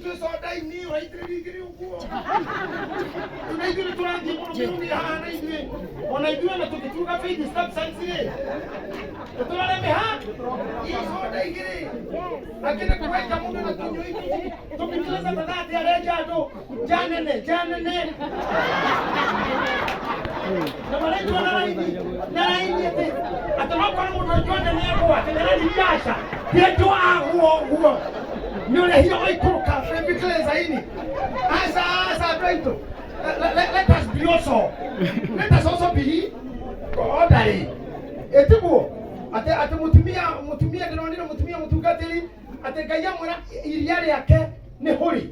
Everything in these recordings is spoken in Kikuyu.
Twĩ soda-inĩ ũraitĩrĩria igĩrĩ ũguo. Rĩu na ithuĩ nĩ tũrathiĩ mũno mĩrũgĩ haha na ithuĩ. Ona ithuĩ ona tũngĩtuga faith is substance rĩ. Tũtũrare mĩha. Ii soda igĩrĩ. Angĩ nĩ kũgeka mũndũ na tũnyũi tũmĩkĩrĩte ta thate arenja andũ. Nja nene, nja nene. Na marenjwo na raini, na raini atĩ atĩ no korwo mũndũ enjwo nene agũa, atĩ nĩ aca. Ti enjwo agũa ũguo. Nĩ ũrĩa hinya waikũrũka baby cleanser-inĩ. Aca, aca andũ aitũ. Let us be also. Let us also be orderly. Ĩtiguo atĩ atĩ mũtumia mũtumia ndĩronire mũtumia mũtungatĩri atĩ Ngai amwĩra iria rĩake nĩ hũri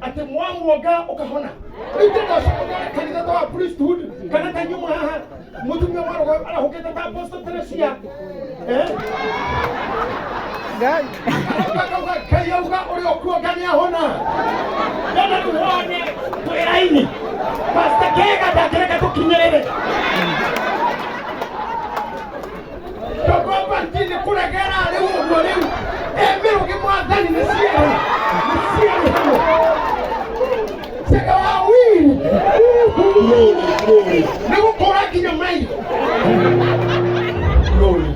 atĩ mwamuonga ũkahona rĩu ndĩrenda ũcoke kanitha ta wa priesthood kana ta nyuma haha mũtumia mwarũga arahũkĩte ta Apostle Teresia eh Ngai. akauga Ngai auga ũrĩa ũkuonga nĩ ahona ndenda rĩu wone twĩ raini Pastor Kega ndangĩreka tũkinyĩrĩre Togoba nĩ kũregera rĩu ũguo rĩu emĩrũgĩ mwathani nĩ cierĩ nĩ cierĩ hamwe Cheka wa wili Glory, glory, nĩ gũkũra nginya maitho glory.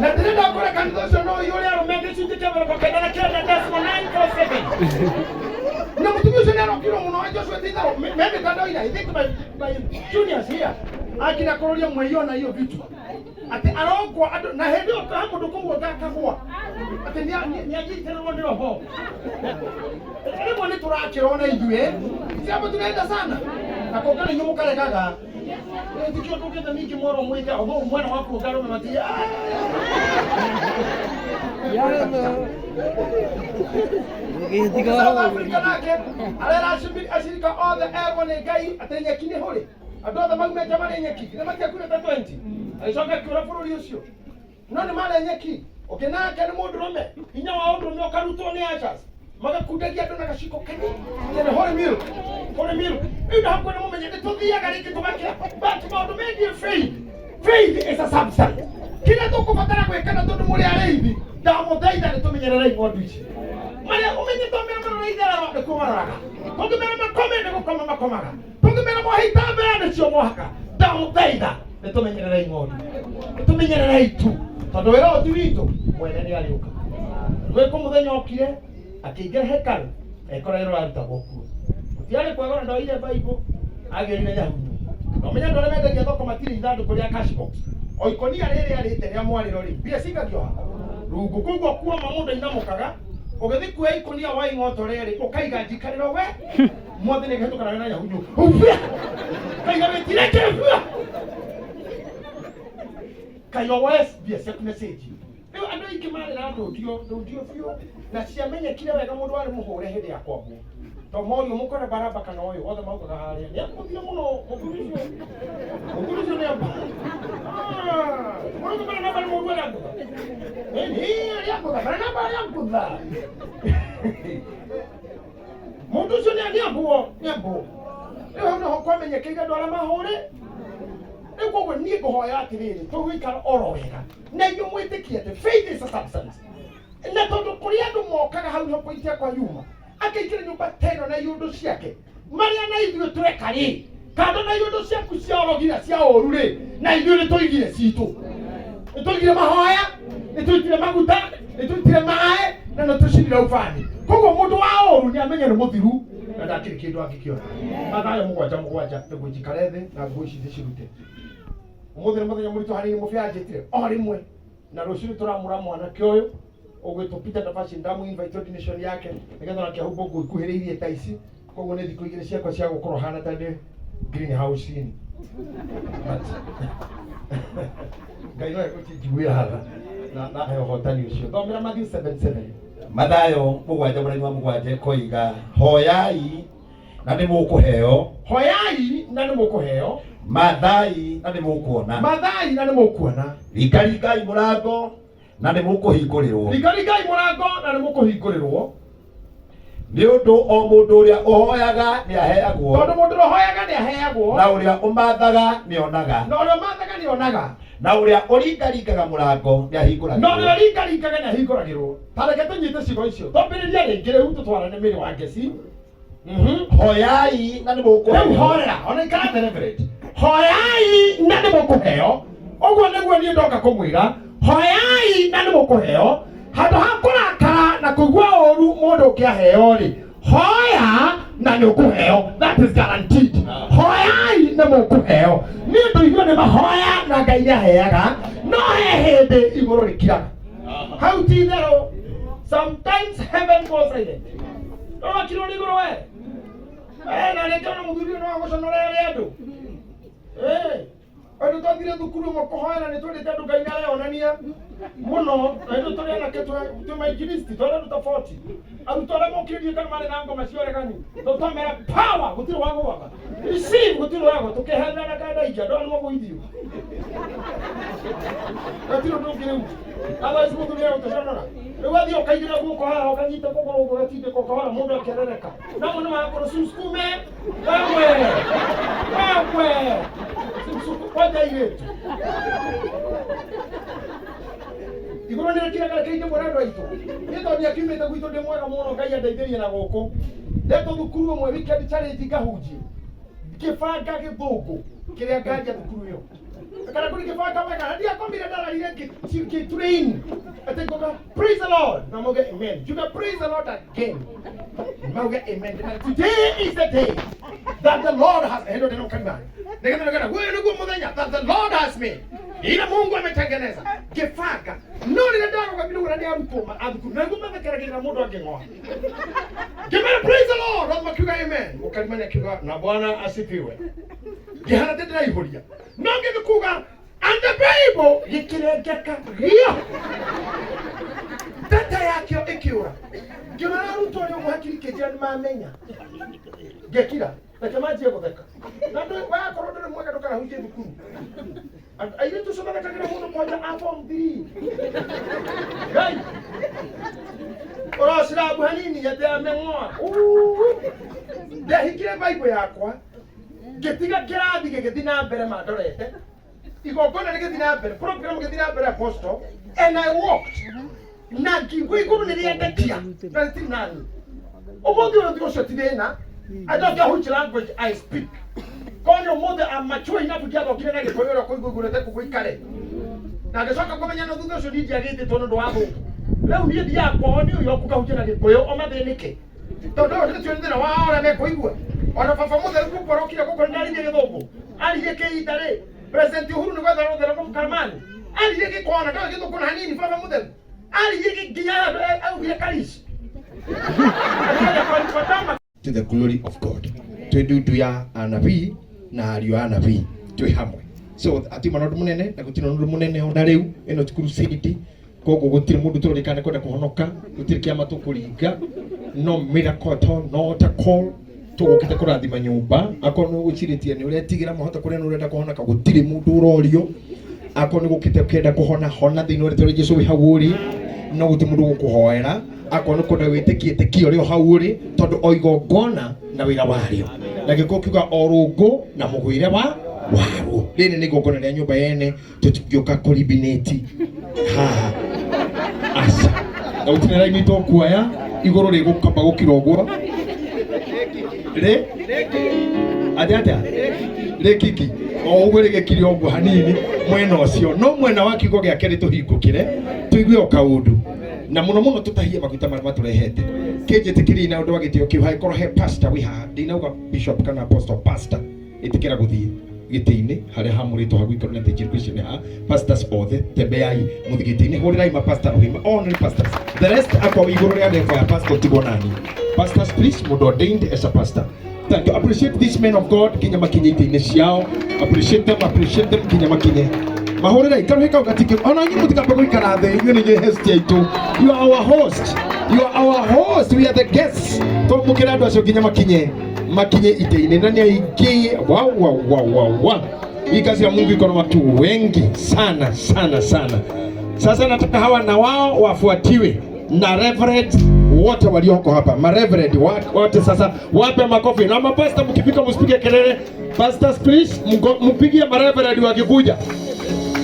Na ndĩrenda kũreka kanitha ũcio no ũiyũre arũme gĩcunjĩ kĩa 94.947 na mũtumia ũcio nĩ arokirwo mũno wa Joshua ti itherũ me mĩtandao-inĩ. I think my juniors here akina kũrũria mweiona hiyo vitu atĩ arongwo andũ na hĩndĩ ĩyo he mũndũ kũmuonga akagwa atĩ nĩanyitĩrĩrwo nĩ roho. Rĩmwe nĩ tũrakĩrwo na ithuĩ ciambo tunaenda sana na kũngana inyuĩ mũkaregaga. Tikio tũkĩte ningĩ mwerwo mwĩke although mwena wa kuonga arũme mati South Africa nake arera acirika othe erwo nĩ Ngai atĩ nyeki nĩ hũrĩ andũ othe maume nja marĩ nyeki nĩ matiakuire ta 20 agĩcoka akĩũra bũrũri ũcio no nĩ marĩ nyeki ũngĩ nake nĩ mũndũrũme hinya wa ũndũrũme ũkarutwo nĩ ushers magakundagia andũ na gaciko kanini kene holy milk holy milk rĩu na hakuhĩ nĩ mũmenye nĩ tũthiaga rĩngĩ tũgakĩra but maũndũ megiĩ faith, faith is a substance kĩrĩa tũkũbatara gwĩka na tondũ mũrĩ arĩithi ndamũthaitha nĩ tũmenyererei ng'ondu ici marĩa ũmenye twamera marora itherero nĩkuo maroraga tũngĩmera makome nĩ gũkoma makomaga tũngĩmera mohe itambaya nĩcio mohaga ndamũthaitha nĩ tũmenyererei ng'ondu nĩ tũmenyererei tu tondũ wĩra ũyũ ti witũ mwene nĩ arĩũka gwĩkũ mũthenya okire akĩingĩra hekarũ ekora ĩro arutagwo kuo gũtiarĩ kwega ona ndoire baibũ agĩrire nyahunyu na ũmenye andũ arĩa mendagia thoko matirĩ ithandũkũ rĩa cash box o ikonia rĩrĩ arĩte rĩa mwarĩro rĩ mbia cigagio ha rungu koguo kuoma mũndũ ainamũkaga ũgĩthiĩ kuoya ikonia wa ing'oto rĩrĩ ũkaiga njikarĩro we mwathi nĩ kĩhĩtũkanaga na nyahunyu ubia kaiga wĩtireke bua kaiga woe mbia ciaku na cĩnji rĩu andũ aingĩ marĩ na ndũndio ndũndio biũ na ciamenyekire wega mũndũ warĩ mũhũre hĩndĩ ya kwambwo to morio mũkore baraba kana ũyũ othe maugaga harĩa nĩ akũthire mũno mũthuri ũcio mũthuri ũcio nĩ amba mũrũme Baranaba nĩ mũndũ arĩa ngũtha ĩni arĩa ngũtha Baranaba arĩa ngũtha mũndũ ũcio nĩ ambwo nĩ ambwo rĩu hau nĩho kwamenyekeire andũ arĩa mahũrĩ rĩu koguo niĩ ngũhoya atĩrĩrĩ tũgũikara oro wega na inyuĩ mwĩtĩkie atĩ faith is a substance na tondũ kũrĩ andũ mokaga hau nĩho point yakwa yuma akaingĩra nyũmba ta ĩno na iũndũ ciake marĩa na ithuĩ tweka rĩ kando na iũndũ ciaku cia ũrogi na cia ũru rĩ na ithuĩ nĩ tũigire citũ nĩ tũigire mahoya nĩ tũitire maguta nĩ tũitire maĩ na nĩ tũcinire ubani koguo mũndũ wa ũru nĩ amenye nĩ mũthiru na ndakĩrĩ kĩndũ angĩkĩona Mathayo mũgwanja mũgwanja nĩguo njikare thĩ na nguo ici ndĩcirute ũmũthĩ nĩ mũthenya mũritũ hanini mũbĩa anjĩtire o rĩmwe na rũciũ nĩ tũramũra mwanake ũyũ ũgwĩtwo Peter Ndabashi ndamu invite ordination yake nĩgetha nake ahumbwo nguo ikuhĩrĩirie ta ici koguo nĩ thikũ igĩrĩ ciakwa cia gũkorwo hana ta ndĩ greenhouse-inĩ But Ngai no egũtinjiguĩra tha na na he ũhotani ũcio thomera Matthew 7:7 Mathayo mũgwanja mũraini wa mũgwanja ĩkoiga hoyai na nĩ mũkũheo hoyai na nĩ mũkũheo mathai na nĩ mũkuona mathai na nĩ mũkuona ringaringai mũrango na nĩ mũkũhingũrĩrwo ringaringai mũrango na nĩ mũkũhingũrĩrwo nĩ ũndũ o mũndũ ũrĩa ũhoyaga nĩ aheagwo tondũ mũndũ ũrĩa ũhoyaga nĩ aheagwo na ũrĩa ũmathaga nĩ onaga na ũrĩa ũmathaga nĩ onaga Na ũrĩa ũringaringaga mũrango nĩahingũragĩrwo. Na ũrĩa ũringaringaga nĩahingũragĩrwo. Ta reke tũnyite ciugo icio, twambĩrĩrie rĩngĩ rĩu tũtwarane mĩrĩ wa ngeci. Hoyai na nĩ Rĩu mũkũheo. Horera ona ikara thĩ, Reverend. Hoyai na nĩ mũkũheo. Ũguo nĩguo niĩ ndoka kũmwĩra, hoyai na nĩ mũkũheo. Handũ ha kũrakara na kũigua ũru mũndũ ũngĩ aheo rĩ, hoya na nĩ ũkũheo. That is guaranteed. Hoyai nĩ mũkũheo. Niĩ ndũigue nĩ mahoya na Ngai nĩ aheaga, no he hĩndĩ igũrũ rĩkiraga. Hau ti itherũ. Sometimes heaven goes silent. Ũrakirwo nĩ igũrũ we. Eh, na rĩngĩ ona mũthuri ũyũ no agũconore arĩ andũ. Eh, andũ twathire thukuru ĩmwe kũhoera nĩ twendete andũ Ngai nĩareyonania mũno, na ithuĩ tũrĩ anake twĩ mainjilisti, twarĩ andũ ta 40. Arutwo arĩa mokire ndiũĩ kana marĩ na ngoma cia ũregani, tondũ twamera power gũtirĩ wagũaga, receive gũtirĩ wagwa, tũkĩheanĩra na kanda ingĩ, andũ aya nĩmagũithio. Gũtirĩ ũndũ ũngĩ rĩu. Otherwise mũthuri nĩegũtũconora. Rĩu wathiĩ ũkaigĩrĩra guoko haha, ũkanyita kũgũrũ ũguo, ũgatindĩka ũkahora, mũndũ akerereka. Na mũndũ magakorwo simsukume wewe wewe simsuku kwanja airĩtu igũrũ nĩ rĩkiraga. Reke ingĩmwĩra andũ aitũ, niĩ tondũ ndiakiumĩte gwitũ ndĩ mwega mũno, Ngai andeithĩrie na gũkũ ndetwo thukuru ĩmwe weekend challenge ngahunjie, ngĩbanga gĩthũngũ kĩrĩa ngaria thukuru ĩyo kana kũrĩ ngĩbanga wega na ndiakomire, ndararire ngĩtrain atĩ ngoga "Praise the Lord" na mauge "Amen", njuge "Praise the Lord" again, mauge "Amen". Today is the day that the Lord has hendo ndĩno kalimani nĩgetha nĩgetha huyu nĩguo mũthenya that the Lord has made, ile Mungu ametengeneza. Ngĩbanga, no rĩrĩa ndarũgamire ũguo na nĩ arutwo a thukuru na nĩguo mathekeragĩrĩra mũndũ angĩng'oa, ngĩmera "Praise the Lord", othe makiuga "Amen". Mũkalimani akiuga "Na Bwana asifiwe". Ngĩhana atĩ ndĩraihũria, no ngĩthiĩ kuga "and the Bible", gĩkĩrengeka gio ndata yakĩo ĩkĩũra. Ngĩrora arutwo arĩa ũguo hakiri kĩnjĩra nĩ mamenya, ngĩkira, reke manjie gũtheka. Na wakorwo ndũrĩ mwega, ndũkanahunjie thukuru. Airĩtu ũcio mathekagĩra mũndũ kwanja a form 3. Ngai ũrocirabu hanini atĩ ameng'oa. Ndehingire Bible yakwa, ngĩtiga kĩrathi gĩgĩthiĩ na mbere mandorete, igongona rĩgĩthiĩ na mbere, program gĩthiĩ na mbere, apostle, and I walked na ngĩigua igũrũ nĩ rĩendekia na rĩtirĩ nani. Ũmũthĩ ũyũ thĩ ũcio ti thĩna. I don't care which language I speak. Kono ũmũthĩ I'm mature enough, ndiathokire na Gĩkũyũ ũrĩa kũigua igũrũ rĩte kũgũikare na ngĩcoka kũmenya no thutha ũcio niĩ ndiagĩtĩtwo nĩ ũndũ wa thũngũ. Rĩu niĩ thiaga kwao New York ngahunjia na Gĩkũyũ o mathĩnĩke, tondũ ũyũ nĩcio nĩ thĩna wao ũrĩa mekũigua. Ona baba mũtheru gũkũ arokire gũkũ nĩndaririe gĩthũngũ, aririe kĩhinda rĩ President Uhuru nĩ gwetha rũthera rwa mũkaramani, aririe gĩkona ndoĩ gĩthũngũ na hanini. Baba mũtheru aririe nginya handũ augire karici. To the glory of God, twĩ ndundu ya anabii na ariũ a anabii twĩ hamwe, so atiuma na ũndũ mũnene na gũtirĩ na ũndũ mũnene ona rĩu. Ĩno ti crusade, koguo gũtirĩ mũndũ tũrorikana kwenda kũhonoka, gũtirĩ kĩama tũkũringa, no miracle at all, no altar call. Tũgũkĩte kũrathima nyũmba. Akorwo nĩ ũgwĩcirĩtie nĩ ũretigĩra mwahota kũrĩa nĩ ũrenda kũhonoka, gũtirĩ mũndũ ũrorio. Akorwo nĩ gũkĩte ũkĩenda kũhona, hona thĩinĩ wa rĩtwa rĩa Jesũ wĩ hau ũrĩ, no gũtirĩ mũndũ ũgũkũhoera. Akorwo nĩ kwenda wĩtĩkie, ĩtĩkia ũrĩ o hau ũrĩ, tondũ o igongona na wĩra warĩo, na gĩkũyũ kiuga o rũngũ na mũgwĩre wa waruo. Rĩrĩ nĩ igongona rĩa nyũmba yene, tũtingĩũka kũribinĩti haha, aca, na gũtirĩ raini tũkuoya. Igũrũ rĩgũkamba gũkira ũguo rĩ atĩ atĩa rĩkiki o ũguo rĩgĩkire ũguo hanini mwena ũcio, no mwena wa kiugo gĩake nĩ tũhingũkĩre tũigue o kaũndũ, na mũno mũno tũtahie maguta marĩa matũrehete. Kĩnjĩtĩkĩrie na ũndũ wa gĩtĩo kĩu, hangĩkorwo he pastor wĩ haha, ndinauga bishop kana apostle, pastor, ĩtĩkĩra gũthiĩ gĩtĩ-inĩ harĩa hamũrĩtwo ha gũikarwo nĩ athĩnjĩri Kristo nĩ ha pastors othe. Tembeai mũthiĩ gĩtĩ-inĩ, hũrĩrai mapastor rũhĩ, only pastors. The rest akwa wĩ igũrũ rĩa level ya pastor, tigwo nani. Pastors please, mũndũ ordained as a pastor. Thank you. Appreciate these men of God nginya makinye itĩ-inĩ ciao. Appreciate them, appreciate them nginya makinye. Mahũrĩrai karuhĩ kau gatikĩ ona inyuĩ mũtikambe gũikara thĩ. Inyuĩ nĩ inyuĩ host aitũ. You are our host, you are our host, we are the guests. Twamũkĩra andũ acio nginya makinye itĩ-inĩ, na nĩ aingĩ. Wa wa wa wa wa, hii kazi ya Mungu iko na watu wengi sana sana sana. Sasa nataka hawa na wao wafuatiwe na reverend wote walioko hapa, mareverend wote sasa wape makofi. Na mapasta mkifika msipige kelele. Pastors please, mpigie mareverend wakikuja.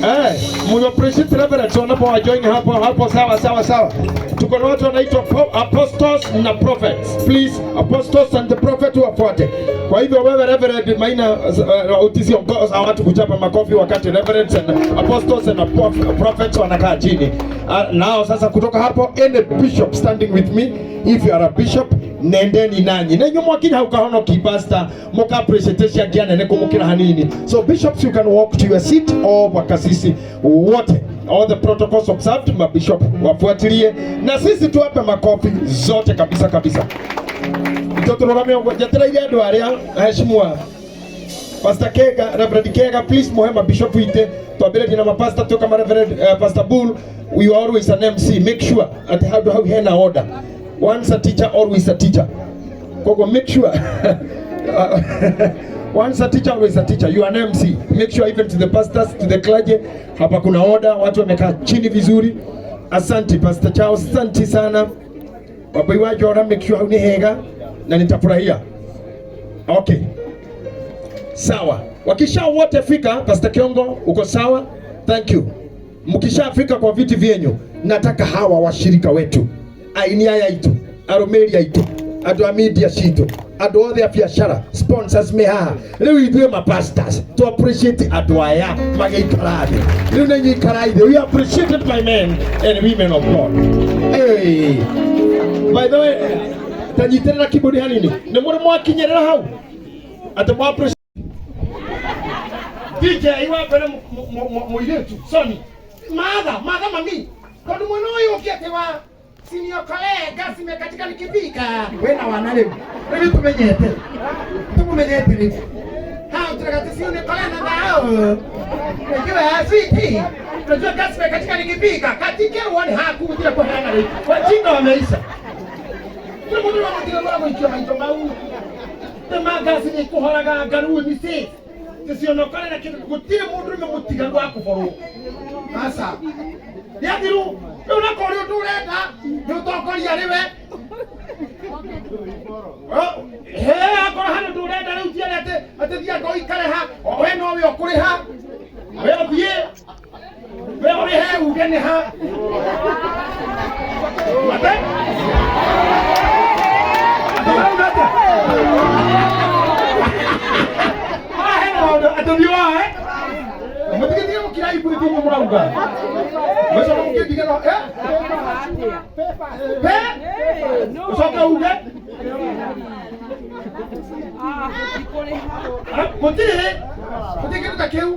Eh, mu appreciate reverends wanapo join hapo hapo, sawa sawa sawa. Tuko na watu wanaitwa apostles na prophets. Please, apostles and the prophet wafuate. Kwa hivyo wewe Reverend Maina, utisiongoza watu kuchapa makofi wakati reverends and apostles and prophets wanakaa chini. Nao sasa kutoka hapo, any bishop standing with me, if you are a bishop, nendeni nanyi nenyu mwakinya hau kahonoki pastor muka appreciate cia nene kumukira hanini. So bishops, you can walk to your seat, or wakasisi wote, all the protocols observed, mabishop wafuatilie na sisi tuwape makofi zote kabisa kabisa. Tuturugame ũguo njetereire andũ arĩa heshimiwa Pastor Kega, Reverend Kega, please muhe mabishop ite twambĩrĩrie na mapastor tu kama Reverend Pastor Bull. We are always an MC, make sure at handũ hau hena order. Once a teacher, always a teacher. Koguo make sure, once a teacher, always a teacher. You are an MC, make sure even to the pastors, to the clergy, hapa kuna order, watu wamekaa chini vizuri. Asante Pastor Charles, asante sana. Wabai wa Jora, make sure hau ni hega na nitafurahia. Okay. Sawa. Wakisha wote fika, Pastor Kiongo, uko sawa? Thank you. Mkishafika kwa viti vyenyu, nataka hawa washirika wetu, aini aya itu, arũmĩrĩri aitũ, andũ a media citũ, andũ othe a biacara, sponsors me haha. Rĩu ithuĩ ma pastors to appreciate andũ aya magĩikara thĩ. Rĩu nĩ inyuĩ ikarai thĩ. We appreciated my men and women of God. Hey. By the way, tanyitĩrĩra keyboard hanini. Nĩ mũrĩ mwakinyĩrĩra hau? Atĩ mwa appreciate DJ wa mbere mũirĩtu Sony Madha madha mami tondu mwena ũyũ ũngĩ atĩ wa siniokolee gasi imekatika nikipika wena wana rĩu rĩu tumenyete tumumenyete rĩu hao tunakati siniokolee na dhao unajua sweetie, unajua gasi imekatika nikipika katike uone hakuthira kuheana rĩu wajinga wameisha. Kila mũndũ wa mũtiga wa gũikio maitho mau tema gasi nĩ kũhoraga ngaru ni safe ticionokore na kindu gutire mundu rume mutiganu wa kuborwo aca nĩathiru rĩu na kũrĩ ũndũ ũrenda nĩ ũtongoria rĩwe. He akorwo harĩ ũndũ ũrenda rĩu tiarĩ atĩ atĩ thianga ũikare ha o we nowe ũkũrĩha we ũthiĩ we ũrĩhe uge nĩ ha ate atĩ marauga atĩa haha hena maũndũ atĩ thiĩ wae mũtigĩtige gũkira iburi ti inyuĩ mũrauga mũcoka mũkĩndigana eh pe ũcoke uge gũtirĩ gũtirĩ kĩndũ ta kĩu.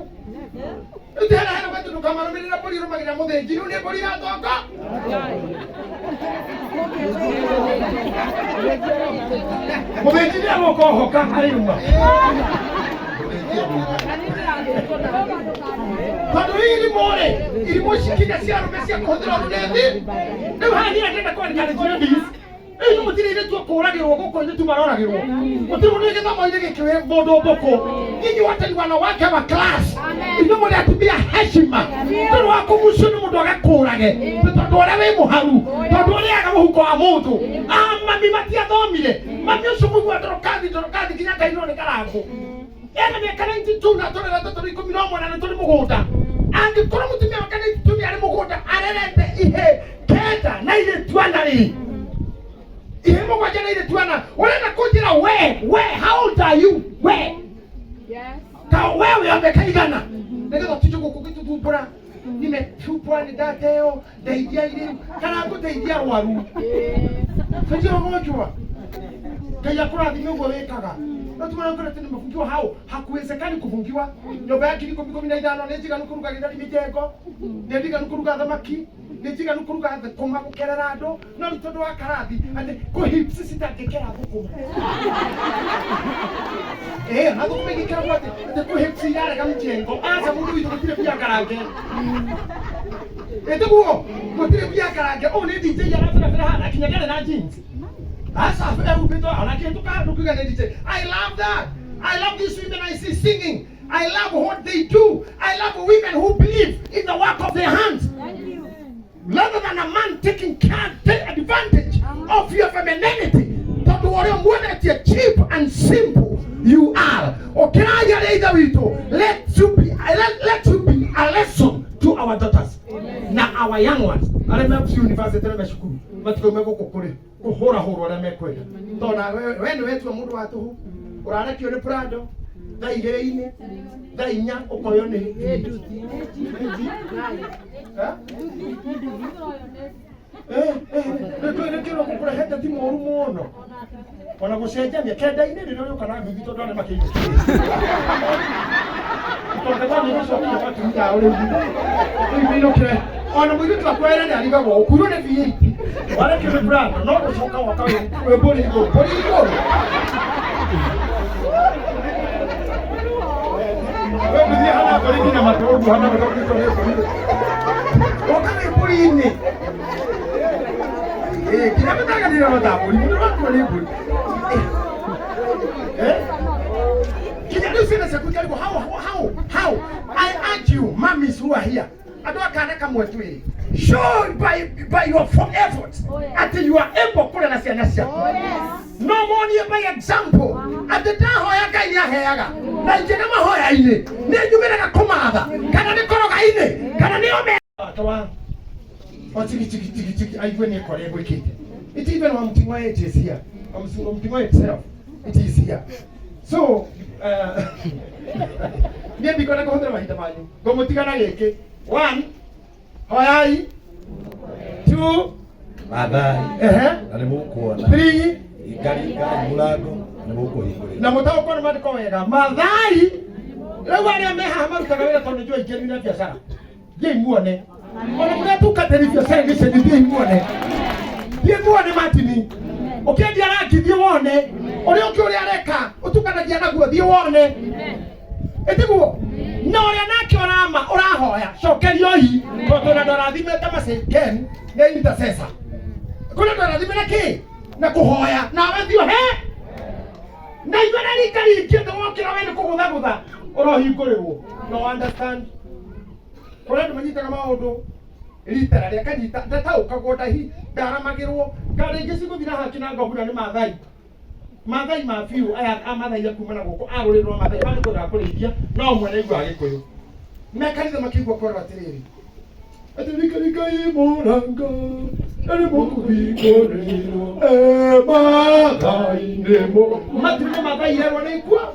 Rĩu ti hena hena gwetũ ndũkamarũmĩrĩra mbũri ĩrũmagĩrĩra mũthĩnji rĩu nĩ mbũri iratonga mũthĩnji nĩ agũka ohoka arĩruma tondũ rĩu irimũ rĩ irimũ cikinya cia arũme cia kũhũthĩra ũru nĩ thĩ rĩu haha niĩ ndĩrenda kũ encourage ladies. Rĩu ithuĩ mũtirĩ airĩtu kũragĩrwo gũkũ airĩtu maroragĩrwo gũtirĩ mũndũ wĩ gĩthomo-inĩ gĩkĩ wĩ mũndũ mbũkũ. Nyinyi wote ni wanawake wa class, inyuĩ mũrĩ atumia heshima tondũ wa kũgucio nĩ mũndũ agakũrage nĩ tondũ ũrĩa wĩ mũharu tondũ ũrĩaga mũhuko wa mũndũ. Ah, mami matiathomire mami ũcio mũigua ndorokathi ndorokathi nginya kairwo nĩ karangũ ena mĩaka 92 na tũrerete tũrĩ 11 na nĩ tũrĩ mũgũnda angĩkorwo mũtumia wa 92 nĩ arĩ mũgũnda arerete ihe kenda na irĩtu ana rĩ ihe mũgwanja na irĩtu ana ũrenda kũnjĩra we how old are you we ka wewe wa mĩaka igana nĩgetha ũtinde gũkũ ũgĩtũthumbũra nimetupwa nĩ ndateo ndeithia irĩu kana ngũteithia arwaru saidia wagonjwa. Ngai akũrathime ũguo wĩkaga no tumarakora atĩ nimefungiwa hau hakuwezekani kufungiwa nyũmba ya 15000 nĩ njiganu kũruga gĩtheri mĩjengo nĩ njiganu kũruga thamaki nĩ njiganu kũruga thũkũma gũkerera andũ no rĩu tondũ wa karathi atĩ kũ hips citangĩkera thũkũma eh na thũkũma igĩkeragwo atĩ atĩ kũ hips irarega mjengo aca mũndũ witũ gũtirĩ mbia ngarange ĩtiguo gũtirĩ mbia ngarange ũũ nĩ DJ arabĩrabĩra haha kinya ndarĩ na jeans. Asa ehumbĩtwo ona kĩhĩtũka handũ kuga nĩ DJ. I love that. I love these women I see singing. I love what they do. I love women who believe in the work of their hands rather than a man taking care, take advantage of your femininity. Tondũ ũrĩa muonetie cheap and simple you are. Ũkĩraria rĩ ithe witũ, let you be a lesson to our daughters na our young ones arĩa me university na me cukuru matikaume gũkũ kũrĩ kũhũrahũrwo arĩa mekwenda tondũ na we nĩ wetua mũndũ wa tũhũ ũrarekio nĩ prado thaa igĩrĩ-inĩ thaa inya ũkoywo nĩ Eh? Nĩkĩrwo gũkũrehete ti mũru mũno ona gũcenjania kenda-inĩ rĩrĩa ũrĩũka na nduthi tondũ arĩa makĩinũkire tondũ nĩ gũcokia matumia ao rĩu rĩu mĩinũkĩre ona mũirĩtu akwere nĩ arigagwo ũkuirwo nĩ V8 warekio nĩ Prado no gũcoka woka wĩ mbũri igũrũ mbũri igũrũ we nduthi hana mbũri nginya matũ ũguo hana matũ nĩ mbũri woka wĩ mbũri-inĩ. Eh, nginya mĩtaganĩra matambũri mũndũ wakuo nĩ mbũri. Eh? Nginya rĩu ciana ciaku ikarigwo how I urge you mummies who are here andũ a kana kamwe twĩrĩ show by your effort atĩ you are able kũrera ciana ciaku no monie by example atĩ ndahoya Ngai nĩ aheaga na ingĩga mahoya-inĩ nĩ njumĩraga kũmatha kana nĩ koroga-inĩ kana nĩ ome wa o chiki chiki chiki chiki aigue nĩ kore gwĩkĩte. It even wa mting'o it is here, wa mting'o itself it is here. So niĩ ndikwenda kũhũthĩra mahinda manyu ngũmũtigana gĩkĩ. One, hoyai. Two, Mathai ehe. Na nĩ mũkuona. Three, ringaringai mũrango na nĩ mũkũhingũrĩrwo. Na mũtaũkwo nĩ maandĩko wega. Mathai rĩu arĩa me haha marutaga wĩra tondũ nĩnjũĩ aingĩ nĩ biacara thiĩi muone ona mũrĩa tungatĩri biacara-inĩ cianyu thiĩi muone thiĩ muone Martini ũkĩendia rangi thiĩ wone ũrĩa ũngĩ ũrĩa areka ũtukanagia naguo thiĩ wone ĩtiguo na ũrĩa nake ũrama ũrahoya cokerio i tondũ na ndũrathimĩte maceken nĩ intercessor kũrĩa ndũrathimĩre kĩ na kũhoya nawe thiĩ ũhe na ithuĩ na rika ringĩ ndũgokĩra we nĩ kũgũthagũtha ũrohingũrĩrwo. No understand kũrĩa andũ manyitaga maũndũ rita rĩrĩa akanyita ndataũkagwo ndahi ndaramagĩrwo kana ingĩ cigũthira haki na ngobu na nĩ Mathai Mathai ma biũ aya a Mathai a kuma na gũkũ a rũrĩrĩ rwa Mathai marĩ kwendaga kũrĩithia no ũmwe nĩ aiguaga Gĩkũyũ me kanitha makĩigua kwerwo atĩrĩrĩ atĩ rikarikai mũrango na nĩ mũkũhingũrĩrwo e Mathai nĩ mũ matirĩ nĩ Mathai erwo nĩ ikua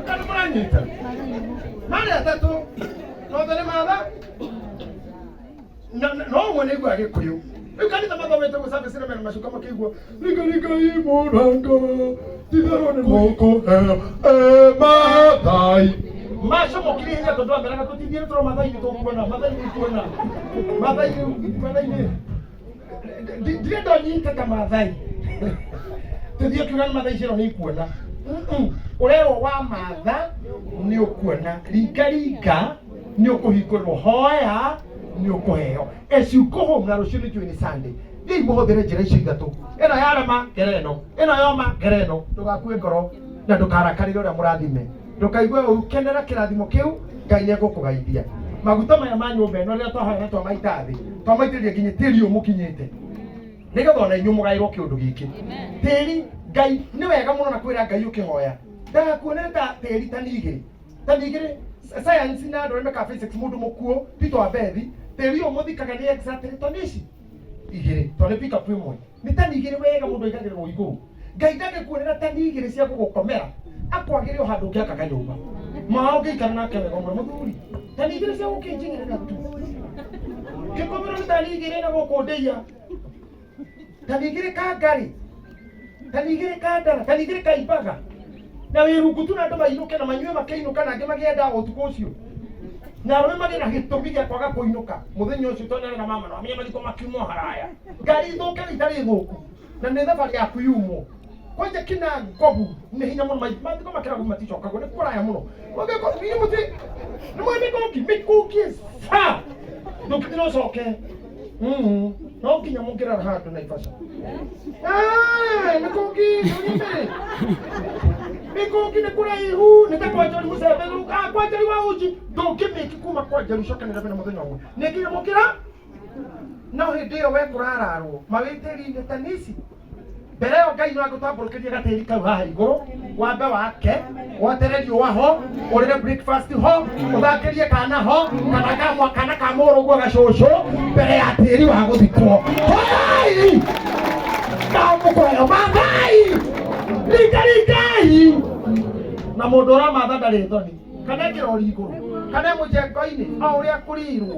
kana mũranyita marĩ atatũ nothe nĩ matha no ũmwe nĩ aiguaga Gĩkũyũ rĩu kanitha mathomete gũ service na mena macuka makĩigua rikarikai mũrango titherũ nĩ mũkũheo e Mathai macomokire hinya tondũ ameraga tũtithiĩ nĩ tũrona Mathai nĩ tũkuona Mathai nĩ kuona Mathai rĩu Mathai nĩ ndirenda ũnyite ta Mathai tũthiĩ kiuga nĩ Mathai cero nĩ ikuona. Ũrerwo wa matha nĩ ũkuona ringa ringa nĩ ũkũhingũrĩrwo hoya nĩ ũkũheo as you go home na rũciũ nĩ njũĩ nĩ Sunday thiĩi mũhũthĩre njĩra icio ithatũ ĩno yarema ngere ĩno ĩno yoma ngere ĩno ndũgakue ngoro na ndũkarakarĩre ũrĩa mũrathime ndũkaigue ũru kenera kĩrathimo kĩu Ngai nĩ egũkũgaithia maguta maya ma nyũmba ĩno rĩrĩa twahoya na twamaita thĩ twamaitĩrĩria nginya tĩri ũyũ mũkinyĩte nĩgetha ona inyuĩ mũgaĩrwo kĩũndũ gĩkĩ tĩri Ngai nĩ wega mũno na kwĩra Ngai ũkĩhoya ndagakuonere ta tĩri tani igĩrĩ tani igĩrĩ science na andũ arĩa mekaga physics mũndũ mũkuũ ti twa bethi tĩri ũyũ mũthikaga nĩ exactly toni ici igĩrĩ tondũ nĩ pick up ĩmwe nĩ tani igĩrĩ wega mũndũ aigagĩrĩrwo igũrũ Ngai ndangĩkuonera tani igĩrĩ cia gũgũkomera akwagĩre o handũ ũngĩaka kanyũmba ma ũngĩikara nake wega ũmwe mũthuri tani igĩrĩ cia gũkĩnjigĩrĩra tu kĩkomero nĩ tani igĩrĩ na gũkũ ndĩia tani igĩrĩ ka ngarĩ tani igĩrĩ ka ndara tani igĩrĩ ka imbaga na wĩ rungu tu na andũ mainũke na manyue makĩinũka na angĩ magĩenda ũtukũ ũcio na arũme magĩe na gĩtũmi gĩa kwaga kũinũka mũthenya ũcio tondũ mama no amenye mathiko makiuma haraya ngari ithũke nĩ itarĩ thũku na nĩ thabarĩ yaku yumwo kwanja kina ngobu nĩ hinya mũno mathiko makĩragu maticokagwo nĩ kũraya mũno ũngĩkorwo nĩ mũtĩ nĩ mwĩ mĩkũngi mĩkũngi is far ndũngĩthira ũcoke no nginya mũngĩrara handũ Naivasha. Ah, mĩkũngi ndũnyitĩrĩ mĩkũngi nĩ kũraihu nĩ ta kwa Njeri mũcembe ah kwa Njeri wa uji ndũngĩmĩki kuma kwa Njeri ũcoke Nairobi na mũthenya ũmwe nĩ nginya mũkĩra no hĩndĩ ĩyo we kũrararwo mawĩtĩri-inĩ tanici Mbere ĩyo Ngai no agũtambũrũkĩrie gatĩri kau haha igũrũ, wambe wake, wotere riũa ho, ũrĩre breakfast ho, ũthakĩrie kana ho, kana ka kana ka mũrũguo gacũcũ, mbere ya tĩri wa gũthikwo. Hoyai! Nao mũkũheo mathai! Ringaringai! Na mũndũ ũramatha ndarĩ thoni, kana kĩrori igũrũ, kana mũjengo-inĩ, o ũrĩa kũrirwo.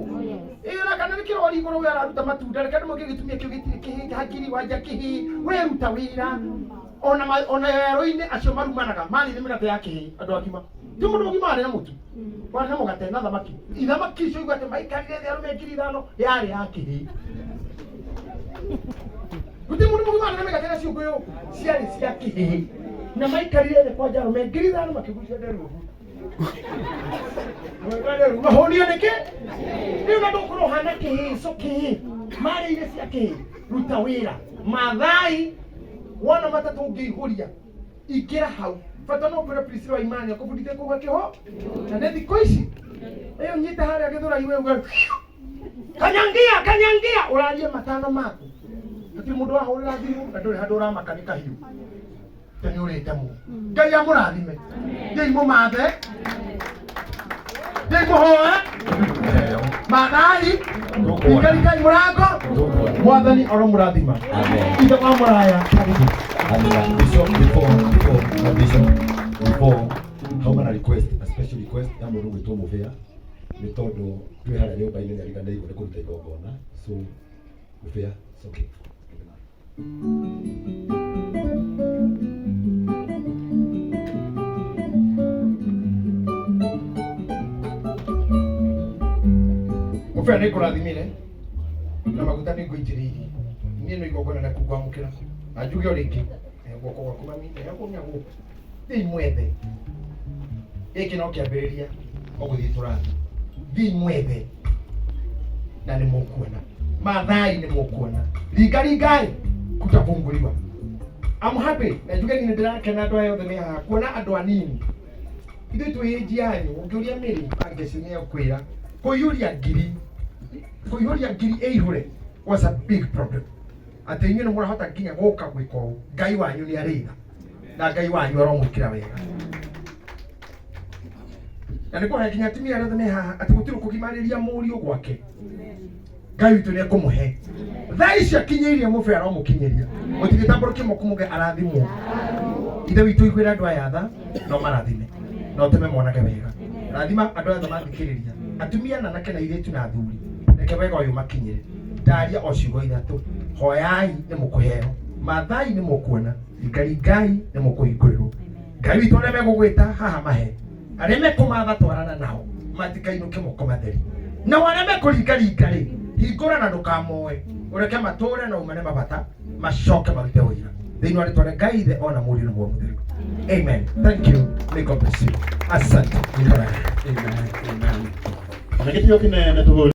Ĩra kana nĩ kĩrori igũrũ we araruta matunda, reke ndĩmwĩke gĩtumia kĩu gĩtirĩ kĩhĩ, hakiri wanja kĩhĩ, wĩruta wĩra. Ona ona werũ-inĩ acio marumanaga marĩire mĩgate ya kĩhĩ andũ agima. Ti mũndũ mũgima warĩ na mũtu, warĩ na mũgate na thamaki. Ithamaki icio igua atĩ maikarire thĩ arũme 5,000 yarĩ ya kĩhĩ. Gũtirĩ mũndũ mũgima warĩ na mĩgate na ciũngũyũ ciarĩ cia kĩhĩ. Na maikarire thĩ kwanja arũme 5,000 makĩgucia nderu ũguo. Mahũnio nĩkĩ? Rĩu na ndũkũrwo ũhana kĩhĩco kĩĩ? Marĩire cia kĩhĩ. Ruta wĩra. Mathai wona matatũ ũngĩihũria ingĩra hau. Bata no kwĩra Priscilla wa Imani akũbundithie kuga kĩho. Na nĩ thikũ ici. Ĩyo nyite harĩa gĩthũrai we uge kanyangia kanyangia ũrarie matano maku. Hatirĩ mũndũ wahũrĩra thimũ na ndũrĩ handũ ũramaka nĩ kahiũ. Te nĩ ũrĩte mu. Ngai amũrathime. Thiĩi mũmathe. Thiĩi mũhoe. Mathai. Ringaringai mũrango. Mwathani aromũrathima. Amen. Ithe wa mũraya karibu. Amina. Bishop, before, no, Bishop, before, hauma na request, a special request ya mũndũ gwĩtwo Mũbĩa, nĩ tondũ twĩ harĩa nyũmba-inĩ nĩ ariganĩirwo nĩ kũruta igongona, so Mũbĩa, it's okay. Mũbĩa nĩ ngũrathimire na maguta nĩ ngũitĩrĩirie. Niĩ no igongona rĩaku ngwamũkĩra. Na njuge o rĩngĩ, guoko gwaku mami, nĩhekũmia gũkũ. Thiĩi mwethe. Gĩkĩ no kĩambĩrĩria o gũthiĩ tũrathiĩ. Thiĩi mwethe na nĩ mũkuona. Mathai nĩ mũkuona. Ringaringai kutafunguliwa. I'm happy. Na njuge niĩ nĩ ndĩrakena andũ aya othe me haha kuona andũ anini. Ithuĩ twĩ age yanyu, ũngĩũria Mary Angeci nĩ egũkwĩra kũiyũria ngiri, kũiyũria ngiri ĩihũre was a big problem. Atĩ inyuĩ nĩ mũrahota nginya gũka gwĩka ũũ. Ngai wanyu nĩ arĩ tha na Ngai wanyu aromwĩkĩra wega. Na nĩ kũhe nginya atumia arĩa othe me haha atĩ gũtirĩ kũgimarĩria mũriũ gwake. Ngai witũ nĩ ekũmũhe. Thaa ici akinyĩirie mũbĩa aromũkinyĩria. Mũtigĩtambũrũkie moko muge arathimwo. Ithe witũ iguĩra andũ aya tha no marathime. Na ũtũme monage wega. Rathima andũ aya othe mathikĩrĩria. Atumia na anake na airĩtu na athuri. Reke wega ũyũ makinyĩre. Ndaria o ciugo ithatũ. Hoyai nĩ mũkũheo. Mathai nĩ mũkuona. Ringaringai nĩ mũkũhingũrĩrwo. Ngai witũ arĩa megũgwĩta haha mahe. Arĩa mekũmatha twarana nao matikainũke moko matheri. Nao arĩa mekũringaringa rĩ, hingũra na ndũkamoe. Ũreke matũre na umane mabata macoke marute ũira. Thĩinĩ wa rĩtwa rĩa Ngai Ithe ona Mũriũ na Muoyo Mũtheru. Amen. Thank you. May God bless you. Asante. Amen. Amen. Na gĩtĩo kĩnene tũhũre.